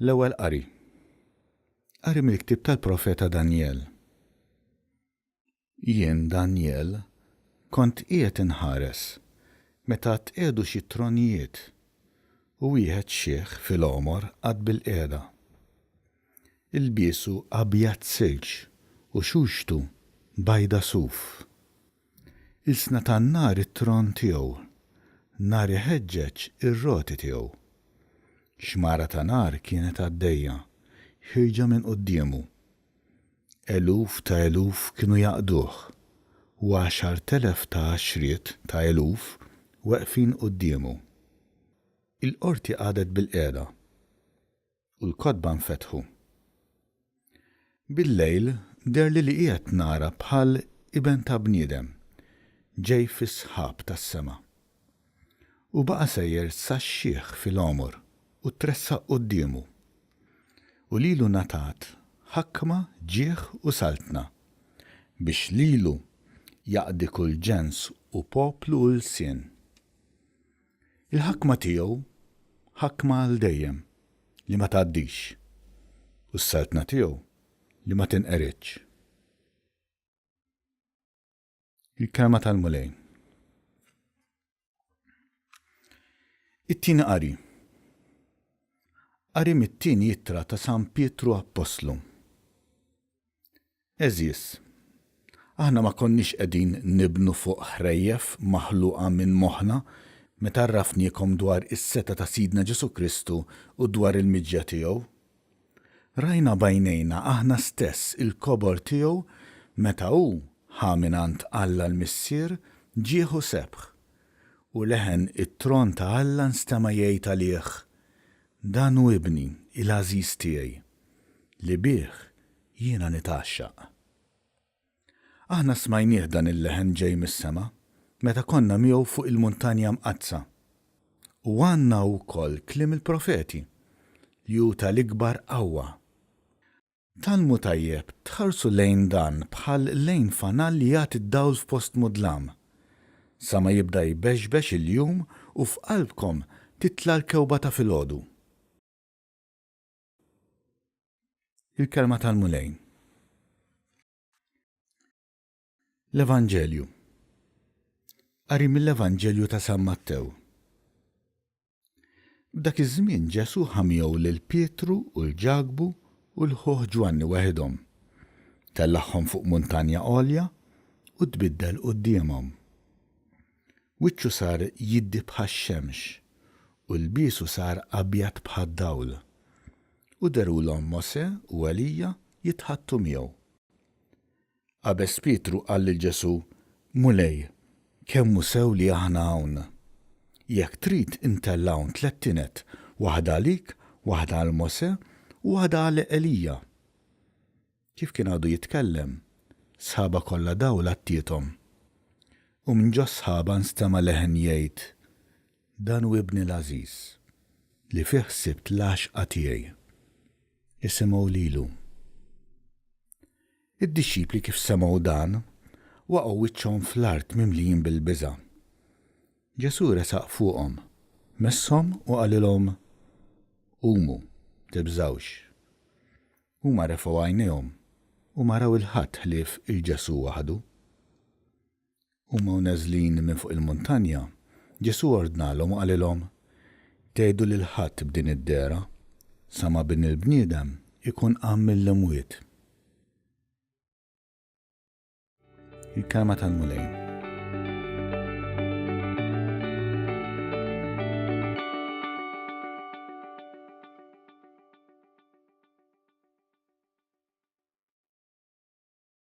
L-Ewwel Qari. Qari mill-ktieb tal-profeta Danjel. Jien, Danjel, kont qiegħed inħares meta tqiegħdu xi tronijiet, u wieħed xiħ fil-għomor qagħad bilqiegħda. Ilbiesu abjad silġ u xuxtu bajda suf. Ilsna tan-nar it-tron tiegħu, nar iħeġġeġ ir-roti tiegħu. Xmara ta' nar kienet għaddejja, ħierġa minn quddiemu. Eluf ta' eluf kienu jaqduh, u 10,000 ta' għaxriet ta' eluf weqfin quddiemu. Il-qorti qagħdet bilqiegħda. U l-kotba nfetħu. Billejl deherli li qiegħed nara bħal Iben ta' bniedem ġej fis-sħab tas-sema. U baqa' sejjer sax-xiħ fil-għomor u tressaq quddiemu. U lilu ngħatat ħakma, ġieħ u saltna, biex lilu jaqdi kull ġens u poplu u lsien. Il-ħakma tiegħu ħakma għal dejjem li ma tgħaddix, u s-saltna tiegħu li ma tinqeridx. Il-Kelma tal-Mulej. It-tieni qari. Qari mit-tieni ittra ta' San Pietru Appostlu. Għeżież, aħna ma konniex qegħdin nibnu fuq ħrejjef maħluqa minn moħħna meta għarrafniekom dwar is-setgħa ta' Sidna Ġesù Kristu u dwar il-miġja tiegħu. Rajna b'għajnejna aħna stess il-kobor tiegħu meta hu ħa mingħand Alla l-Missier ġieħ u sebħ, u leħen it-tron ta' Alla nstema' jgħid għalih, Dan hu Ibni, il-għażiż tiegħi, li bih Jiena nitgħaxxaq. Aħna smajnieh dan il-leħen ġej mis-sema meta konna miegħu fuq il-muntanja mqaddsa. U għandna wkoll kliem il-profeti, li hu tal-ikbar qawwa. Tgħallmu tajjeb tħarsu lejn dan bħal lejn fanal li jagħti d-dawl f'post mudlam, sa ma jibda jbexbex il-jum u f'qalbkom titla' l-kewba ta' filgħodu. Il-Kelma tal-Mulej. L-Evanġelju. Qari mill-Evanġelju ta' San Mattew. F'dak iż-żmien Ġesù ħa miegħu lil Pietru u 'l Ġakbu u 'l ħuh Ġwanni weħidhom. Tellagħhom fuq muntanja għolja u tbiddel quddiemhom. Wiċċu sar jiddi bħax-xemx, u lbiesu sar abjad bħad-dawl. U dherulhom Mosè u Elija jitħaddtu miegħu. Qabeż Pietru qal lil Ġesù, Mulej, kemm hu sew li aħna hawn! Jekk trid intella' hawn tlett tined, waħda għalik, waħda għal Mosè, u waħda għal Elija. Kif kien għadu jitkellem, sħaba kollha dawl għattiethom. U minn ġos-sħaba nstema' leħen jgħid, Dan hu Ibni l-għażiż, li fih sibt l-għaxqa tiegħi. Isimgħu lilu. Id-dixxipli kif semgħu dan, waqgħu wiċċhom fl-art mimlijin bil-biża'. Ġesù resaq fuqhom, messhom u qalilhom, Qumu, tibżgħux. Huma refgħu għajnejhom u ma raw 'il ħadd ħlief 'il Ġesù waħdu. Huma u neżlin minn fuq il-muntanja, Ġesù ordnalhom u qalilhom, Tgħidu lil ħadd b'din id-dehra, sa ma Bin il-bniedem ikun qam mill-imwiet. Il-Kelma tal-Mulej.